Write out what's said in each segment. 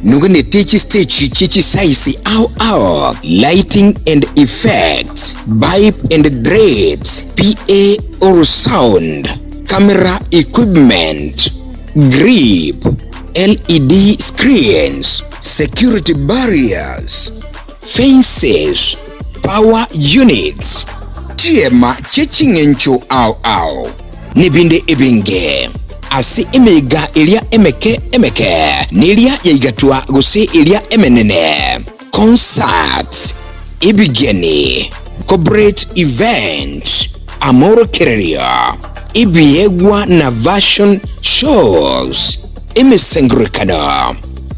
Noganete chistage chie chisize ao ao, lighting and effects, pipe and drapes, PA or sound, camera equipment, grip, LED screens, security barriers, fences, power units, chiema chie ching'encho ao ao, nebinde ebinge. Ase emeiga eria emeke emeke, neria yaigatwa gose eria emenene, concerts, ebigeni, corporate events, amorokererio, ebiegwa na fashion shows, emesangererekano,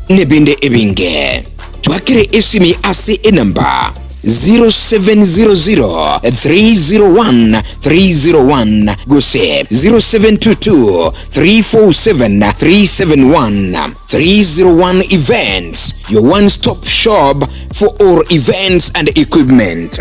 nebinde ebinge. Twakere esimi ase enamba 0700 301 301 gose 0722 347 371. 301 Events, your one stop shop for all events and equipment.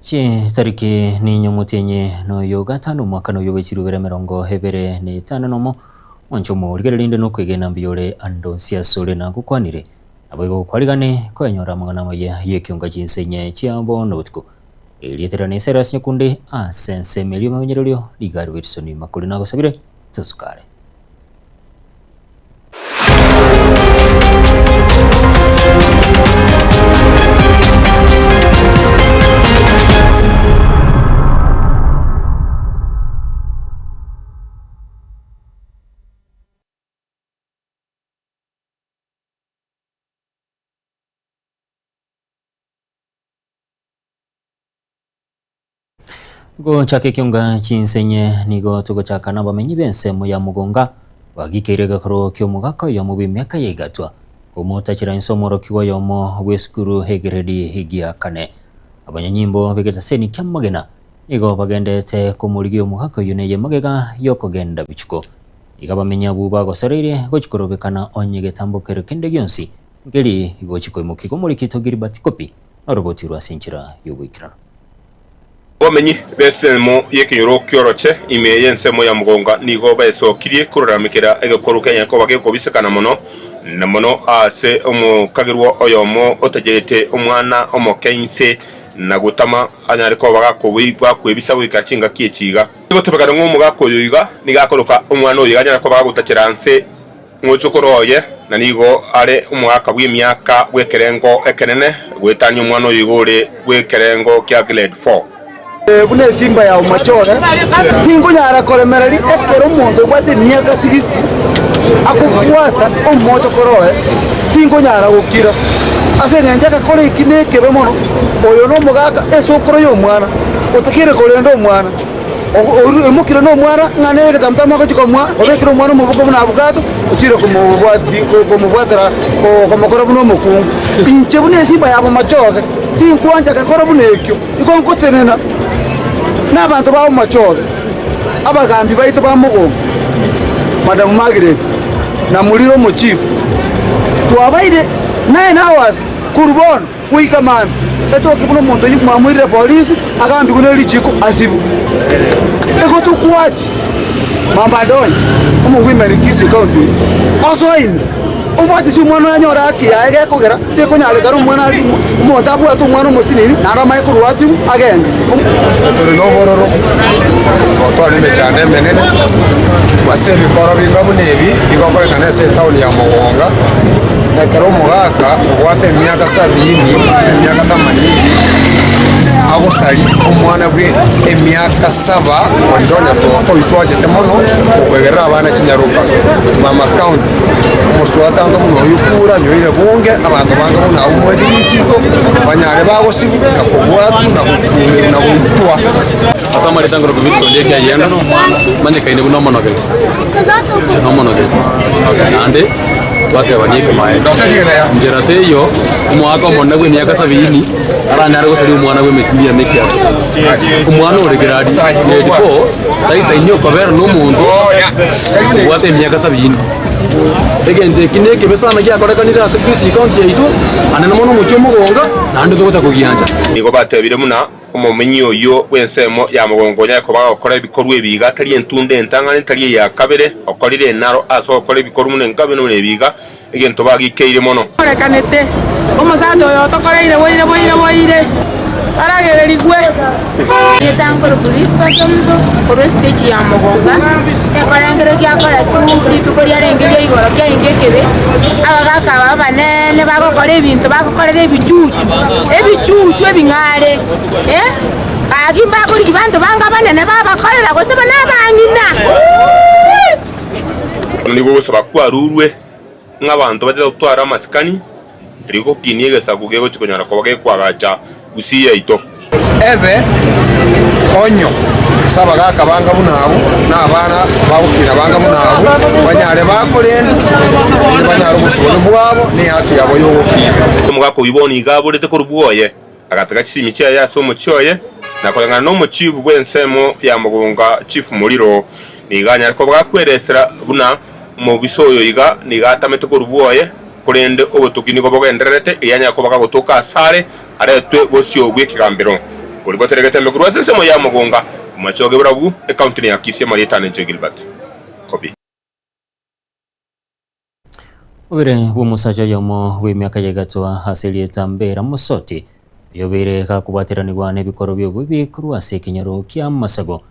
Chitariki ninye omotienyi noyo gatano omwaka noyo bwe chirubere emerongo ebere na etano nomo, mwanche omorigereria rinde nokwegena mbuya ore ande onsi asore nagokwanire. Naboigo gokwarigane koenyora amang'ana amaya y'ekionga chinsa inye chia bono botuko. Erieta riane Cyrus Nyakundi ase ensemo eria omomenyererio Rigari Wilson Makori nagosabire tosukare. Gochaka ekionga chinsenye nigo togochaka nabamenyi b'ensemo ya Mugonga bagikeire egekoro ki'omogaka oyomo bw'emiaka ya igatwa komotachera inse omworokigwa oyomo bw'esukuru egredi gia kane. Abanyanyimbo b'egetaseni kia Magena nigo bagendete komorigia omogaka oyio neye magega y'okogenda bichuko. Iga abamenyi abwo bagosoreirie gochia korobekana onye getambo kero kende gionsi nkeri gochia koimokigwa omorikito Gilbert Kopi noroboti rw'ase enchera y'ogoikeranu. Abamenyi b'ensemo y'ekenyoro ki'oroche ime y'ensemo ya Mugonga nigo besokirie koruramekera egekoro kianyare koba gekobisekana mono na mono ase omokagerwa oyomo otacherete omwana omoke inse na gotama anyare koba gakwebisa goika chingaki echi iga. Egotebekana ng'a omogaka oyo iga nigo akoroka omwana oyo iga anyare koba gagotachera nse Mochokoro oye, na nigo are omogaka bw'emiaka bw'ekerengo ekenene goetania omwana oyo igo ore bw'ekerengo kia grade four. Buna esimba ya omachore, tinkonyara koremereria ekero omonto obwate emiaka 60 akobwata omochokoro oye, tinkonyara gokira. Ase engencho egekora eki nekebe mono, oyo nomogaka esokoro y'omwana. Otakeire korenda omwana, oimokire nomwana ng'a nere egetamtamu agochia komoa, obekire omwana omoboko buna abukato, ochire komobwatera komokora buna omokungu. Inche buna esimba ya bomachoge, tinkwancha gekora buna ekio, igo ngotenena nabanto ba bomachoge, abagambi baito ba mogongo, Madam Margaret na Muliro omochifu, twabaire 9 hours korwa bono. Goika mambia, etoke buna omonto oyio mwamoirire polisi, agambigwe ne richiiko asibwe. Egotokwachi mambanda oye, omogwimeri Kisii County oyio, osoe ime, obwatisi omwana oye anyore haki yaye gekogera tekonyarekana omwana aria omonto abwate omwana omosinini naende amanye korwa atigwe agende. Tore nobororo, gotwara emechando emenene, ase ebikoro binga buna ebi bigokorekana ase etaoni ya Mogonga. Ekero omogaka obwate emiaka sabini gose emiaka thamanini agosaria omwana bwe emiaka saba onde onya oyio twachete mono okwegerera abana chinyaroka mama county omoswatanga buna oyio kura anyoire bunge abanto bange buna abwo moete richiko banyare bagosibwa na kobwatwa na gokumerwa na goitwa. Ase amareta nkorokwa Milton ekiagera manyekaine buna omonogeri, inche nomonogeri, naende twatebania ekemaene. Nchera teiyo omogaka omonene bw'emiaka sabini aranyare gosaria omwana bw'emechie mia mekiato. Omwana ore grade grade four taisaini okobera na omonto obwate emiaka sabini. Egento eki nekebe sana giakorekanire ase Kisii County yaito, anene mono omochie omogonga, naende togotaka kogiancha. Nigo batebire buna Omomenyi oyio bw'ensemo ya mogongo onyare koba agokora ebikorwa ebi iga, tari entunda entang'ani, tari eya kabere, okorire enaro ase ogokora ebikorwa buna enkabe na buna ebi iga, egento bagikeire mono. Orekanete, omosacha oyo otokoreire boire boire boire, aragererigwe. Erieta nkorokwa Rispa Kerubo, korwa estage ya Mogonga, ekorengero giakoretwe rituko riarenge ria igoro kiarenge ekebe, abagaka aba abanene bagokora ebinto bagokorera ebichuchu, ebichuchu ebing'are eh, gaki mbakorigia banto bange abanene babakorera gose buna abang'ina. Bono nigo ogosaba kwarurwe ng'a abanto bachete gotwara amasikani, erio gokinia egesaku gegochia konyara koba gekoagacha gusii yaito. Ebe onyo ase abagaaka banga buna abwo, na abana bagokina banga buna abwo, banyare bakorenda, erinde banyare obosibore bwabo na ehaki yabo y'ogokina. Omogaka oyio bono iga aborete korwa bwoye, agatega chisimi chiaye ase omochie oye, na koreng'ana nomochifu bw'ensemo ya mogonga Chief Muliro, nigo anyare koba gakweresera buna omobisa oyo iga nigo atamete korwa bwoye, korende obotuki nigo bogendererete, erio anyare koba gagotoka asare aretwe bosio bw'ekegambero. Koria boteregete ime korwa ase ensemo ya mogonga, omochie o Geburabu, ekaunti ya Kisii, amarieta ane inche Gilbert Kobi. Obere bw'omosacha oyomo bw'emiaka ya igatwa ase erieta Mbera Mosoti, oyobeire gakobwateranigwa nebikoro bi'oboibi korwa ase ekenyoro kia Masago,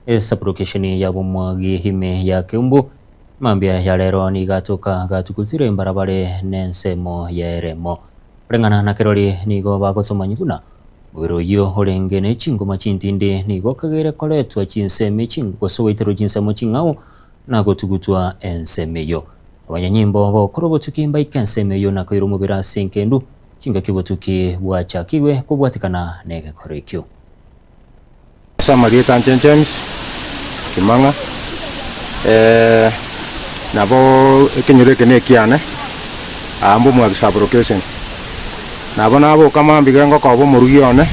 esabulokesheni ya Bomwagi ime ya Keumbu, mambia ya rero nigo atoka gatukutire mbarabare nensemo ya eremo. Koreng'ana na kerori nigo bagotomanyia buna omobere oyio orenge ne chingoma chintindi nigo okageire koretwa chinsemo gose goiterwa chinsemo ching'ao na gotugutwa ensemo eyio. Abanyanyimbo bagokora obotuki mbaike ensemo eyio na koira omobere ase enkendu, chingaki obotuki bwachakigwe kobwatekana negekora ekio. Ase amarieta anche James Kimang'a, nabo ekenyoro eke nekiane, aa mbomwaki sub-location. Nabo naboka mambia ekero ngokoba omorugi one,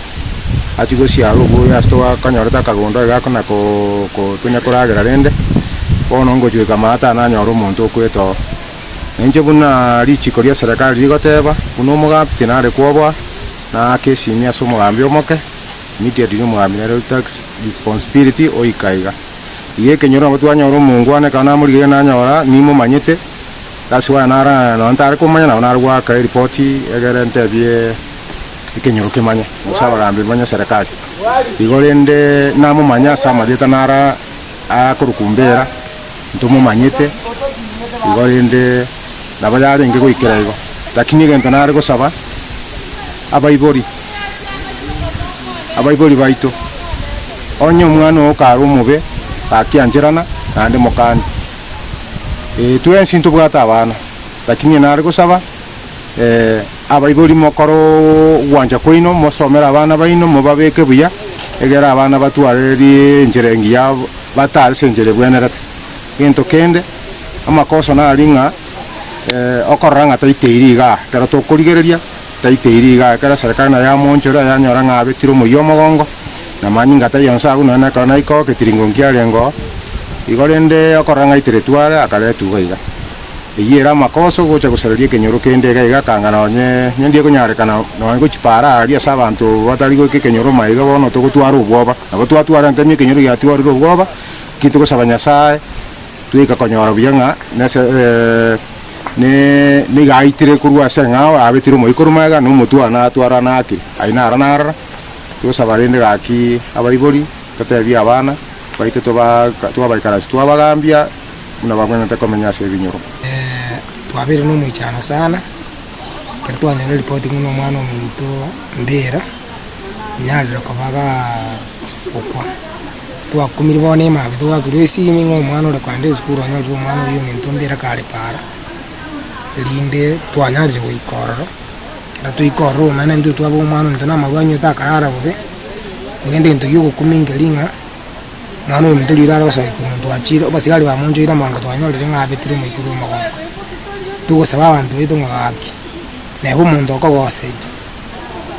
achie gosiara oboyo ase twakonyorete akagondo iga akona konya koragera rende, bono ngochia maate aa nanyora omonto okwete oo. Na inche buna richiko ria serikali rigoteba, buna omogambi tinare kwoboa, naake esimi ase omogambi omoke, immediately omogambi nere otax responsibility oika iga. Iga ekenyoro nabo twanyora omongwana ekero namorigereria nanyora nimomanyete, That's why nara nonya ntare komanya nabo nare goaka eripoti egere ntebie ekenyoro kemanye gose abagambi bamanye serikali. Igo rende namomanya ase amarieta nara akorokwa Mbera, ntomomanyete, igo rende nabo yarenge goikera igo. Lakini egento nare gosaba, abaibori, abaibori baito, onye omwana oo kare omobe, gakiancherana, naende mokanie. Ee, twensi ntobwate abana, lakini nare gosaba abaibori mokore ogwancha kwaino, mosomere abana baino, mobabeke buya. egere abana batware enchera engiya batare ase enchera ebwenerete. Egento kende, amakoso nari ng'a okorora ng'a taiteiri igaa, ekero tokorigereria taiteiri igaa, ekero eserekari nayo yamoonchora yanyora ng'a abetire omoyio omogongo, na manyinga taiyo nse agwo nonya na ekero naika oo eketiringo nkiarenge oo, igo rende okorora ng'a aiteretwe are akaretwa iga iga. Eyio ere amakoso gocha gosareria ekenyoro kende iga iga akanga nonye onye ndikonyarekana nonye gochipara aria ase abanto batari goika ekenyoro maiga bono togotwara obwoba. Nabo twatwara ntemi ekenyoro giatwarire obwoba, ki togosaba Nyasaye toika konyora buya ng'a nese ne nigo aitire korwa ase eng'ao abetire omoika korwa magega na omotwe one natwara nakire ayio naro narora, togosaba rende gaki abaibori totebie abana baito toba twabaikaransi twabagambia. buna bagwenerete komenya ase ebinyoro. Twabeire nomoichano sana, ekero twanyora eripoti ng'a omwana ominto Mbera onyarire koba gokwa. Twakumirie bono emambia togakirwe esimi ng'a omwana ore kogenda esukuru onyorire omwana oyio ominto Mbera kare para, erinde twanyarire goika ororo, ekero twaika ororo omanyete intwe twaba omwana ominto na amarwa anywete akarara bobe, korende egento kia ogokumia nkeri ng'a. Omwana oyominto riria are gosoa igoro omonto achire, abasigari bamonchoire amaongo twanyorire ng'a abetire omoika korwa omogongo. Togosaba abanto baito ng'a gaki, neba omonto okogoseire,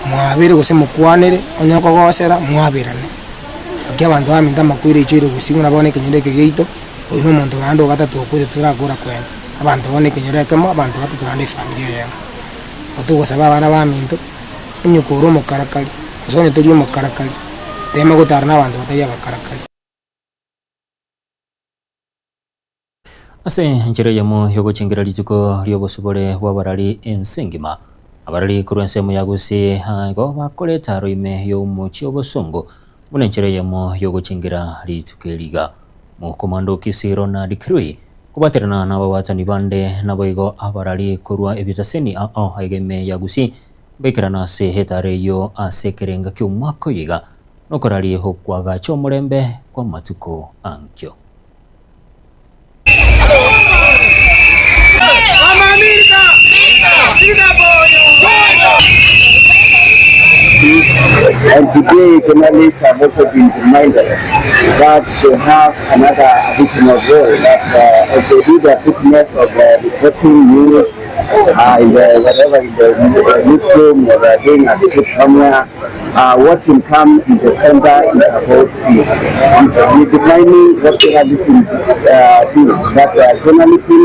mwabere gose mokwanere, onye okogosera mwaberane. Gaki abanto baminto amakweri aichoire gusii buna bono ekenyoro eke giaito, oyio na omonto naende ogatato okwete torakora kwene. Abanto bono ekenyoro ekemo, abanto batato naende efamiri eyemo. Igo togosaba abana baminto, onye kore omokarakari, gose onye tori omokarakari, Tema gotara nabanto batari abakarakari. Ase enchera eyemo y'ogochengera rituko ri'obosibore bw'abarari ense engima, abarari korwa ensemo ya Gusii igo bakoreta aro ime y'omochie obosongo buna enchera eyemo y'ogochengera rituko eri iga. Mokomanda o Kisii Ronald Kirui kobwaterana nababwatani bande naboigo abarari korwa ebitaseni ao aiga ime ya Gusii Mbaikerane ase etaara eyio ase ekerenga ki'omwaka oyo iga, nokoraria okwagacha omorembe kw'amatuko ankio. And today journalists have also been reminded that they have another additional role that uh, as they do their business of uh, reporting news uh, in the whatever in the newsroom or uh, doing a script somewhere, uh, what will come in the center is about peace. It's redefining what journalism uh, is. That uh, journalism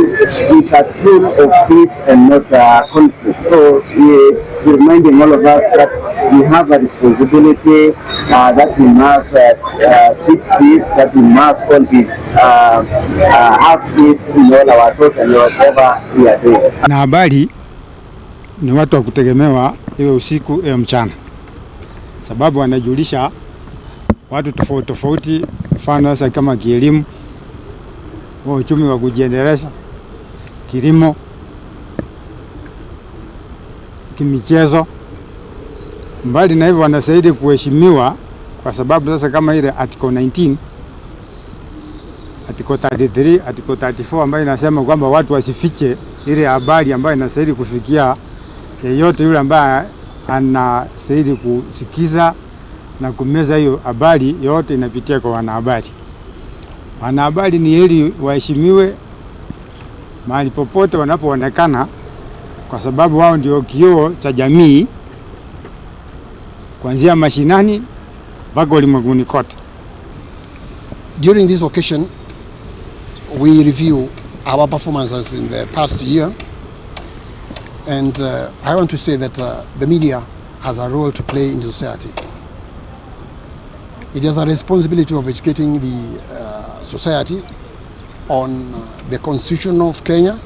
is a tool of peace and not uh, conflict. So it's reminding all of us that we have a responsibility uh, that we must uh, uh, seek peace, that we must all be uh, uh, have peace in all our thoughts and whatever we are doing. Na habari ni watu wa kutegemewa, iwe usiku iwe mchana, sababu wanajulisha watu tofauti tofauti, mfano sasa kama kielimu, wa uchumi wa kujiendeleza, kilimo, kimichezo. Mbali na hivyo, wanastahili kuheshimiwa kwa sababu sasa kama ile article 19 article 33 article 34 ambayo inasema kwamba watu wasifiche ile habari ambayo inastahili kufikia yeyote yule ambaye anastahili kusikiza na kumeza hiyo habari yote inapitia kwa wanahabari. Wanahabari ni heri waheshimiwe mahali popote wanapoonekana, kwa sababu wao ndio kioo cha jamii kuanzia mashinani mpaka ulimwenguni kote. During this occasion, we review our performances in the past year. And I want to say that the media has a role to play in society. It has a responsibility of educating the society on the constitution of Kenya,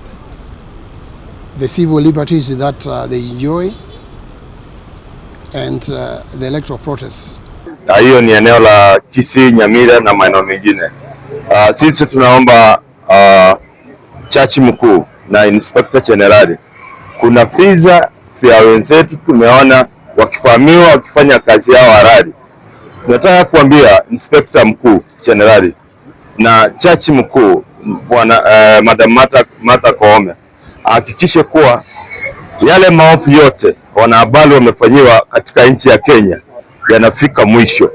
the civil liberties that they enjoy, and the electoral process. Na hiyo ni eneo la Kisii, Nyamira na maeneo mengine. Sisi tunaomba chachi mkuu na inspector general, kuna visa vya wenzetu tumeona wakifahamiwa wakifanya kazi yao halali. Tunataka kuambia inspector mkuu general na chachi mkuu bwana Madam Martha Koome ahakikishe kuwa yale maovu yote wanahabari wamefanyiwa katika nchi ya Kenya yanafika mwisho.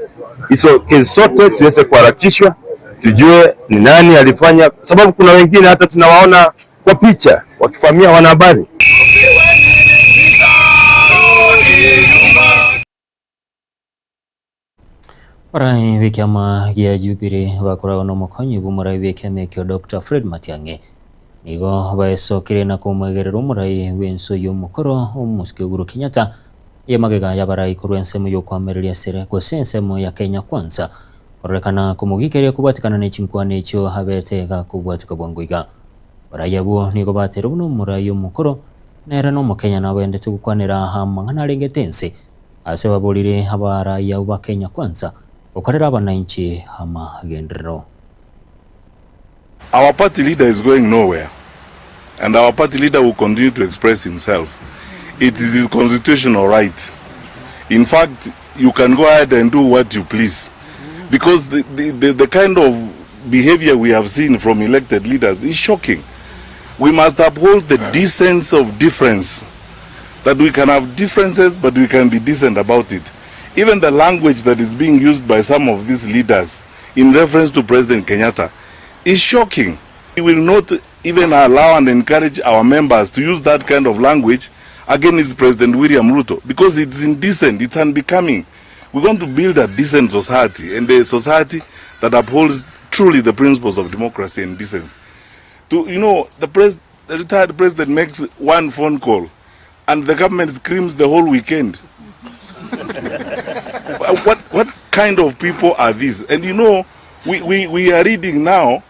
Hizo kesi zote ziweze kuharakishwa, tujue ni nani alifanya, sababu kuna wengine hata tunawaona kwa picha wakivamia wanahabari. Abarai b'ekiama gia Jubilee bakoragwa nomokonyi bw'omorai bw'ekiama ekio Doctor Fred Matiang'i nigo baesokire na komoegerera omorai bw'ense oyio omokoro omosike Uhuru Kenyatta eye magega y'abarai korwa ensemo y'okoamereria sere gose ensemo ya Kenya Kwanza kororekana komogikeria kobwatekana ne chinkwana echio abete gakobwateka bwango iga. Abarai abwo nigo baterwe buna omorai omokoro nere nomokenya nabendete gokwanera amang'ana arengete ense Ase baborire abarai abwo ba Kenya Kwanza gokorera abanainchi amagenderero. Our party leader is going nowhere and our party leader will continue to express himself. It is his constitutional right. In fact, you can go ahead and do what you please because the, the, the, the kind of behavior we have seen from elected leaders is shocking. We must uphold the decency of difference that we can have differences but we can be decent about it. Even the language that is being used by some of these leaders in reference to President Kenyatta is shocking. We will not even allow and encourage our members to use that kind of language against President William Ruto because it's indecent, it's unbecoming. We want to build a decent society and a society that upholds truly the principles of democracy and decency. To, you know, the, pres the retired president makes one phone call and the government screams the whole weekend. what, what kind of people are these? And you know, we, we, we are reading now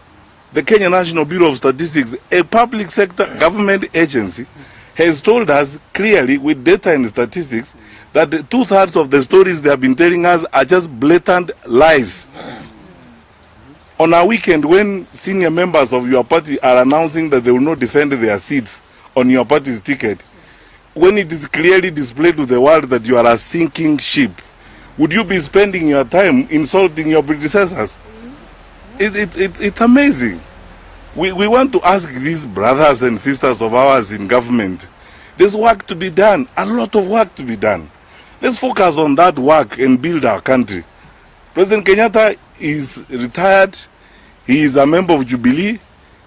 the Kenya National Bureau of Statistics, a public sector government agency, has told us clearly with data and statistics that two-thirds of the stories they have been telling us are just blatant lies. On a weekend when senior members of your party are announcing that they will not defend their seats on your party's ticket, when it is clearly displayed to the world that you are a sinking ship, would you be spending your time insulting your predecessors? It, it, it, it's amazing. We, we want to ask these brothers and sisters of ours in government, there's work to be done, a lot of work to be done. Let's focus on that work and build our country. President Kenyatta is retired. He is a member of Jubilee.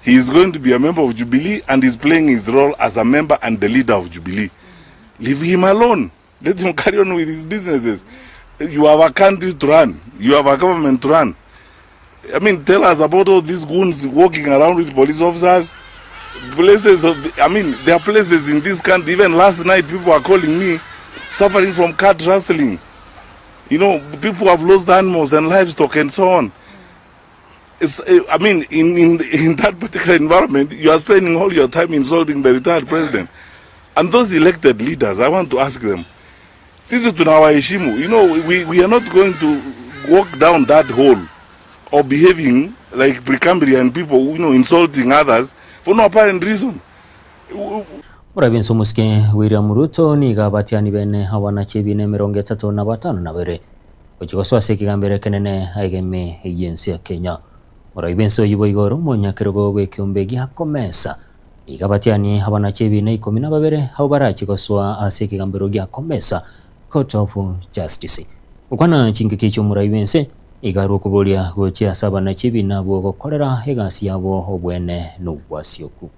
He is going to be a member of Jubilee and is playing his role as a member and the leader of Jubilee. Leave him alone. Let him carry on with his businesses. You have a country to run. You have a government to run. I mean, tell us about all these goons walking around with police officers. Places of, the, I mean, there are places in this country. Even last night, people are calling me suffering from cat rustling. You know, people have lost animals and livestock and so on. It's, eh, I mean, in, in, in that particular environment, you are spending all your time insulting the retired president. And those elected leaders, I want to ask them, sisi tunawaheshimu. You know, we, we are not going to walk down that hole of behaving like Precambrian people, you know, insulting others for no apparent reason. Orabe omosike William Ruto nigo abatiani bene abanachi ebiina emerongo etato na batano na babere gochia gosoa ase ekegambero ekenene aigeme y'ense ya Kenya. Orai bw'ense oyio boigo ore omonyakerogo bw'ekeombe gia Comesa nigo abatiani abanachi ebiina ikomi na babere abwo barachie gosoa ase ekegambero gia Comesa Court of Justice. Gokwana chingaki chi'omorai bw'ense nigo arwe okoboria gochia ase abanachi ebiina abwo gokorera egasi yabo obwene na obwasioku.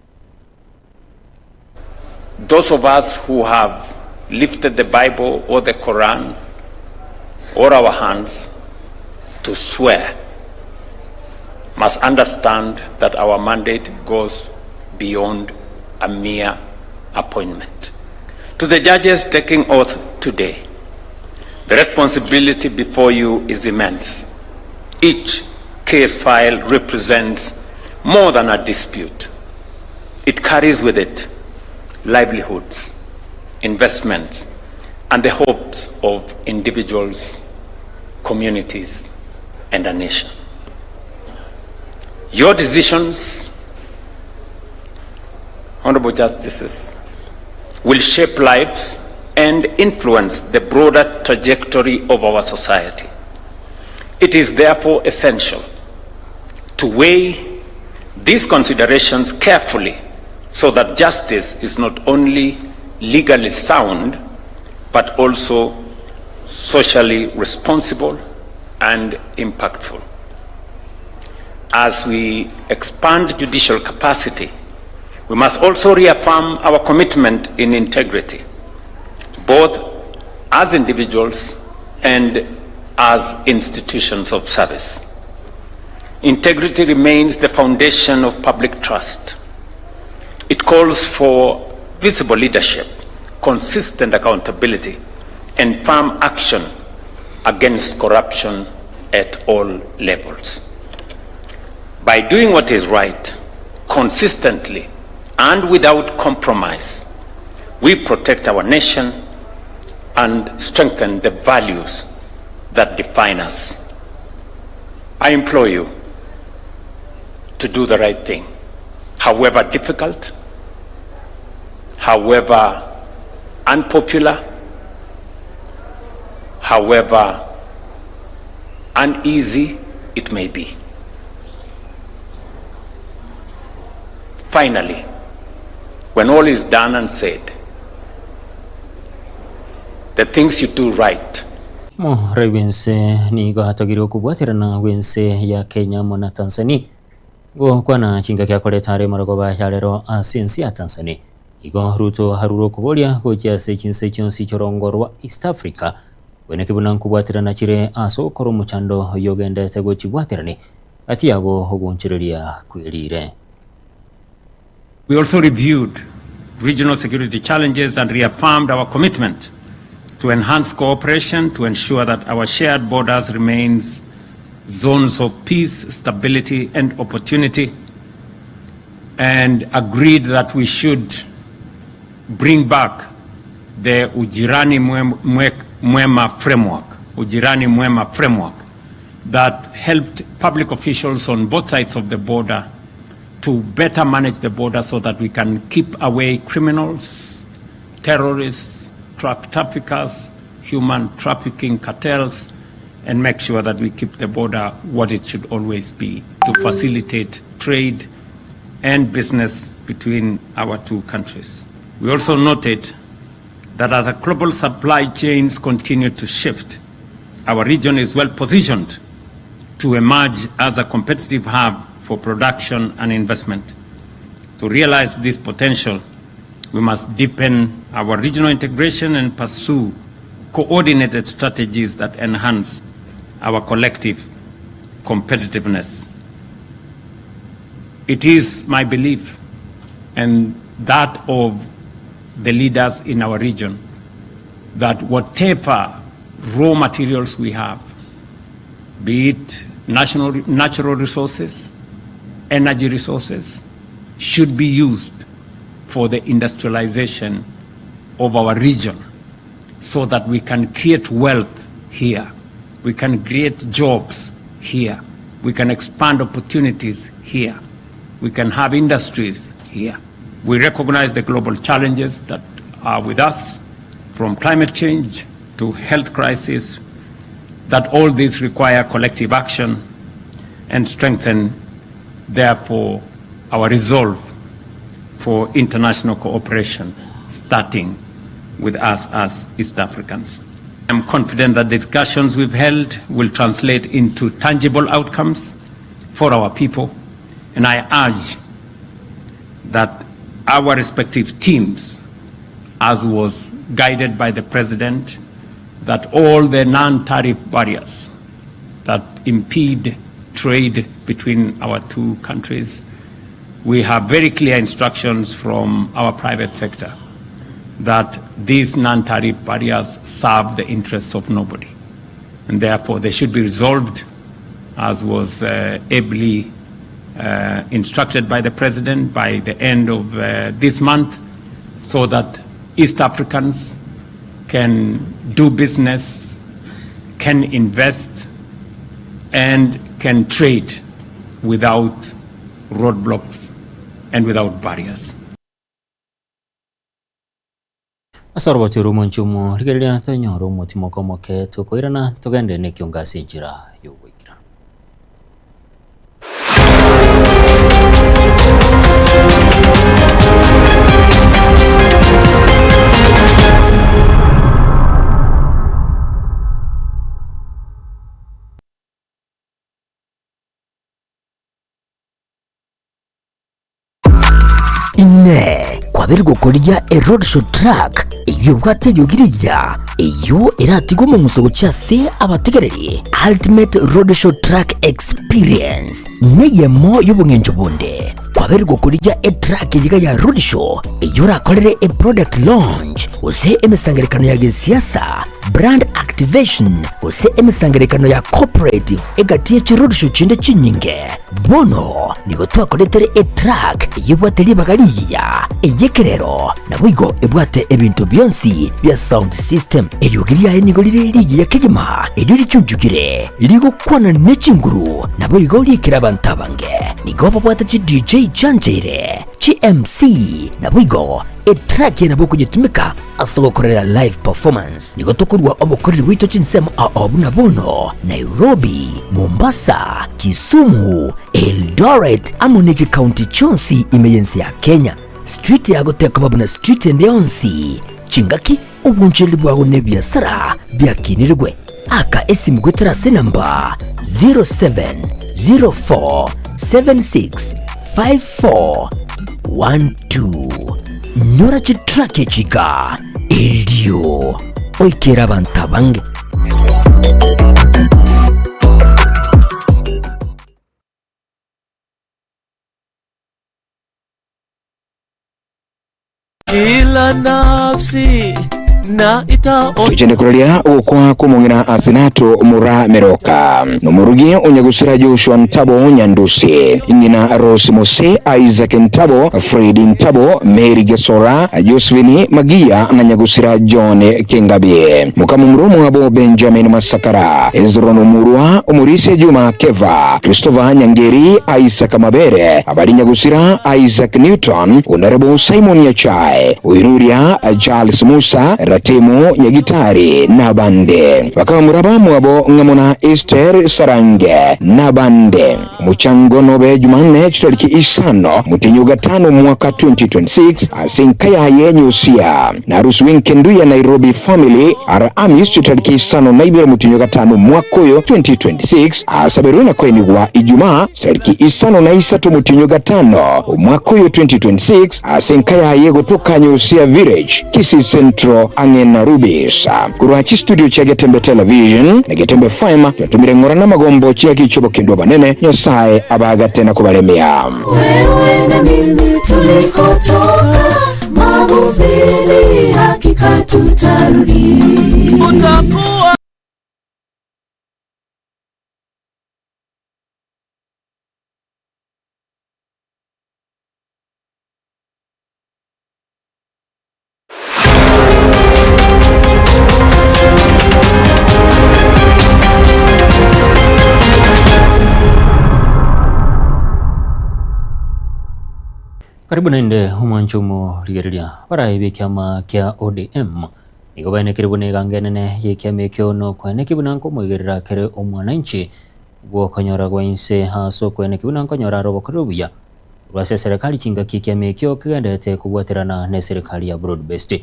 Those of us who have lifted the Bible or the Quran or our hands to swear must understand that our mandate goes beyond a mere appointment. To the judges taking oath today, the responsibility before you is immense. Each case file represents more than a dispute. It carries with it livelihoods, investments, and the hopes of individuals, communities, and a nation. Your decisions, Honorable Justices, will shape lives and influence the broader trajectory of our society. It is therefore essential to weigh these considerations carefully so that justice is not only legally sound but also socially responsible and impactful. As we expand judicial capacity, we must also reaffirm our commitment in integrity, both as individuals and as institutions of service. Integrity remains the foundation of public trust. It calls for visible leadership, consistent accountability, and firm action against corruption at all levels. By doing what is right, consistently and without compromise, we protect our nation and strengthen the values that define us. I implore you to do the right thing, however difficult, however unpopular, however uneasy it may be. Finally, when all is done and said, the things you do right Omorai bw'ense nigo atogire okobwaterana gw'ense ya Kenya amo na Tanzania gokwana chingaki akoreta are marogoba ya rero ase ense ya Tanzania. Igo Ruto arure okoboria gochia ase chinse chionsi chi'orongo rwa East Africa Bweneki buna nkobwaterana chire ase ogokora omochando oyio ogenderete gochibwaterani gati yabo ogoonchoreria kwerire. We also reviewed regional security challenges and reaffirmed our commitment to enhance cooperation to ensure that our shared borders remains zones of peace, stability and opportunity and agreed that we should bring back the Ujirani Mwema framework, Ujirani Mwema framework that helped public officials on both sides of the border to better manage the border so that we can keep away criminals, terrorists, truck traffickers, human trafficking cartels, and make sure that we keep the border what it should always be to facilitate trade and business between our two countries. We also noted that as the global supply chains continue to shift, our region is well positioned to emerge as a competitive hub for production and investment. To realize this potential, we must deepen our regional integration and pursue coordinated strategies that enhance our collective competitiveness. It is my belief and that of the leaders in our region that whatever raw materials we have, be it national, natural resources, energy resources, should be used for the industrialization of our region so that we can create wealth here, we can create jobs here, we can expand opportunities here, we can have industries here. We recognize the global challenges that are with us, from climate change to health crisis, that all these require collective action and strengthen, therefore, our resolve for international cooperation, starting with us as East Africans. I'm confident that the discussions we've held will translate into tangible outcomes for our people, and I urge that our respective teams, as was guided by the President, that all the non-tariff barriers that impede trade between our two countries, we have very clear instructions from our private sector that these non-tariff barriers serve the interests of nobody. And therefore they should be resolved, as was uh, ably uh, instructed by the President by the end of uh, this month, so that East Africans can do business, can invest, and can trade without roadblocks and without barriers. Ase orogochi rw'omonche omo, rigereria tonyore omotimoko omoke tokoirana togende nekiongo ase enchera y'ogoikeranu. Inee! Kwabeire gokorigia eroadshow truck eyio ebwate eriogi rigiya, eyio eratigwe omong'uso gochia ase abategereri? Ultimate Roadshow Truck Experience neyemo y'obong'encho bonde. Kwabeire gokorigia etruck eyiga ya roadshow eyio orakorere eproduct launch gose emesangererekano ya gesiasa, brand activation gose emesangererekano ya corporate egati ye chiroadshow chinde chinyinge. Bono nigo twakoretere etruck eyio ebwate ribaga rigiya, ey'ekerero, naboigo ebwate ebinto bionsi bia sound system. Eriogi riaye nigo rire rigiya kegima, erio richunchukire, rigokwana ne chinguru, naboigo riikere abanto abange. Nigo babwate chi DJ chiancheire, chi MC, naboigo etruck eye nabo okonyetumeka ase ogokorera live performance. Nigo tokorua obokoreri bwaito chinsemo ao buna bono, Nairobi, Mombasa, Kisumu, Eldoret amo ne chikaunti chionsi ime y'ense ya Kenya. Street yago tekoba buna street ende yonsi. Chingaki, obonchoreri bwago na ebiasara biakinirigwe. Aka esimu goetera ase enamba 0704765412. Nyora chitrack echi iga erio oikere abanto abange. Kila nafsi na itao Tochende koraria ogokwa kw'omong'ina Asinato Mura Meroka, nomorugi onyagusira Joshua Ntabo Nyandusi, ng'ina Rose Mose, Isaac Ntabo, Fred Ntabo, Mary Gesora, Josephine Magiya na nyagusira John Kengabie, mokamomura omwabo Benjamin Masakara, Hezron Omurwa, Omorisia Juma Keva, Christopher Nyangeri, Isaac Mabere, Abari nyagusira Isaac Newton, Honourable Simon Nyachae, Oiruria Charles Musa, Ratemo Nyagitari nabande. Bakabamura bamwabo ng'amo na Esther Sarange nabande. Omochango nobe Jumanne chitariki isano omotienyi o gatano omwaka 2026 ase enka yaye Nyusia na Arusi w'enkendu ya Nairobi Family Aramis chitariki isano na ibere omotienyi o gatano omwaka oyo 2026 asaberwe na koenigwa Ijumaa Tariki isano na isato omotienyi o gatano omwaka oyo 2026 ase enka yaye gotoka Nyusia Village, Kisii Central ang'e na Rubis. Korwa chistudio chia Getembe Television na Getembe FM twatomire ng'ora namagombo chiagichia obokendwa obonene Nyasae abagate na kobaremia. Wewe na mimi tulikotoka mavumbini, hakika tutarudi. Utakuwa Karibu naende omwancho omorigereria barae b'ekiama kia ODM nigo baenekire buna eganga enene y'ekiama ekio nokweneki buna nkomoigerera kere omwananchi Gw'okonyora gwa inse ase okweneki buna nkonyora are obokoreri obuya korwa ase eserekari chingaki ekiama ekio kegendererete kobwaterana neserekari ya Broad Based.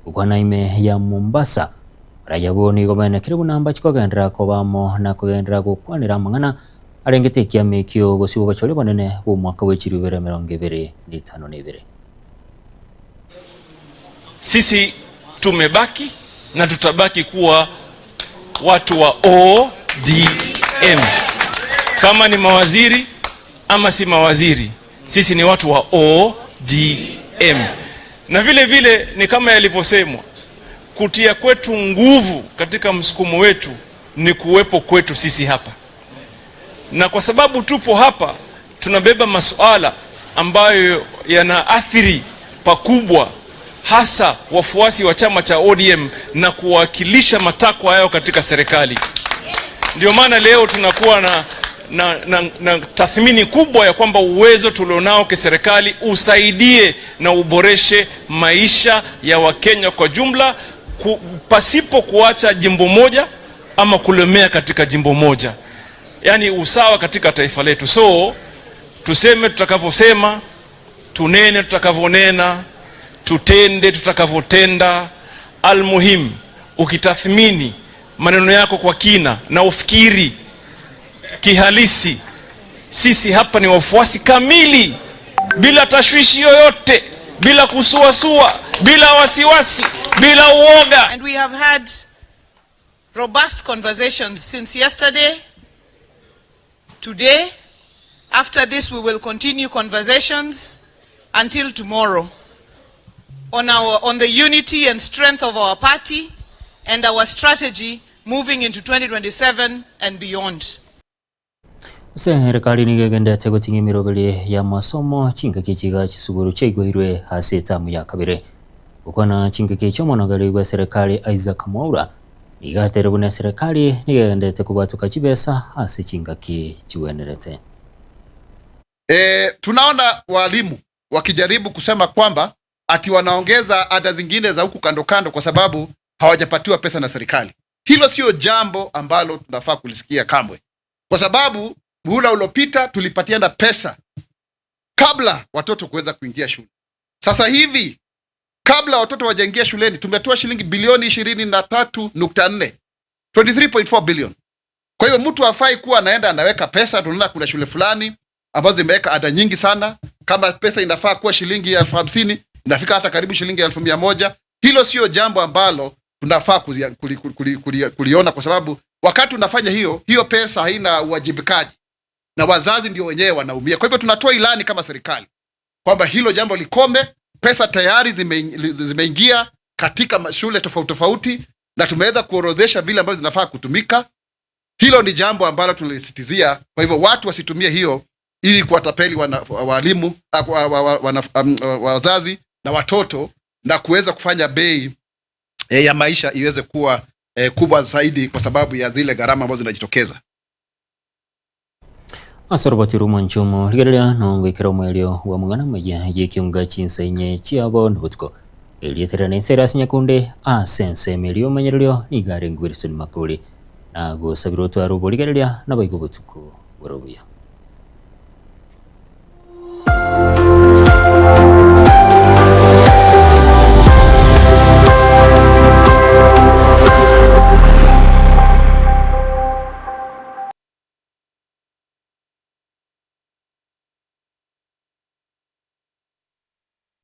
Gokwana ime ya Mombasa, abarai abwo nigo baenekire buna mbachi kogenderera koba amo na kogenderera gokwanera amang'ana arengete ekiama ekio gosibwa obochori obonene bw'omwaka bwe chilifu ibere emerongo ebere na etano na ebere. Sisi tumebaki na tutabaki kuwa watu wa ODM. Kama ni mawaziri ama si mawaziri, sisi ni watu wa ODM. Na vile vile ni kama yalivyosemwa, kutia kwetu nguvu katika msukumo wetu ni kuwepo kwetu sisi hapa, na kwa sababu tupo hapa, tunabeba masuala ambayo yanaathiri pakubwa hasa wafuasi wa chama cha ODM na kuwakilisha matakwa yao katika serikali. Ndio maana leo tunakuwa na tathmini kubwa ya kwamba uwezo tulionao kiserikali usaidie na uboreshe maisha ya Wakenya kwa jumla pasipo kuacha jimbo moja ama kulemea katika jimbo moja, yaani usawa katika taifa letu. So tuseme tutakavyosema, tunene tutakavyonena, tutende tutakavyotenda. Almuhimu, ukitathmini maneno yako kwa kina na ufikiri kihalisi, sisi hapa ni wafuasi kamili Bila tashwishi yoyote, bila kusuasua, bila wasiwasi, bila uoga. And we have had robust conversations since yesterday, today. After this, we will continue conversations until tomorrow on, our, on the unity and strength of our party and our strategy moving into 2027 and beyond. Serikali nigo egenderete goting'ia emeroberi y'amasomo chingaki chiga chisukuru chiaigweirwe ase etamu ya kabere. Gokwana chingaki echio omonogeri bwa eserekari Isaac Mwaura nigo atere buna eserekari nigo egenderete kobwatoka chibesa ase chingaki chigwenerete. E, tunaona walimu wakijaribu kusema kwamba ati wanaongeza ada zingine za huku kando kando kwa sababu hawajapatiwa pesa na serikali. Hilo sio jambo ambalo tunafaa kulisikia kamwe, kwa sababu muhula uliopita tulipatiana pesa kabla watoto kuweza kuingia shule. Sasa hivi kabla watoto wajaingia shuleni tumetoa shilingi bilioni 23.4, 23.4 billion. Kwa hiyo mtu hafai kuwa anaenda anaweka pesa. Tunaona kuna shule fulani ambazo zimeweka ada nyingi sana, kama pesa inafaa kuwa shilingi 50,000 inafika hata karibu shilingi 100,000. Hilo sio jambo ambalo tunafaa kuliona kuli, kuli, kuli, kuliona kwa sababu wakati unafanya hiyo hiyo pesa haina uwajibikaji na wazazi ndio wenyewe wanaumia. Kwa hivyo tunatoa ilani kama serikali kwamba hilo jambo likome. Pesa tayari zimeingia katika shule tofauti tofauti na tumeweza kuorodhesha vile ambavyo zinafaa kutumika. Hilo ni jambo ambalo tunalisisitizia. Kwa hivyo watu wasitumie hiyo ili kuwatapeli walimu, wazazi na watoto na kuweza kufanya bei ya maisha iweze kuwa kubwa zaidi kwa sababu ya zile gharama ambazo zinajitokeza. Ase oroboti rw'omonchomo rigereria nongoikera omoerio bwa amang'ana amaya y'ekiunga chinsa inye chiabo nobotuko erietera na ense ere ase nyakunde ase ensemo eria omonyererio nigo arenge Wilson Makori na gosabirwa otware oborigereria naboigo obotuko bore obuya.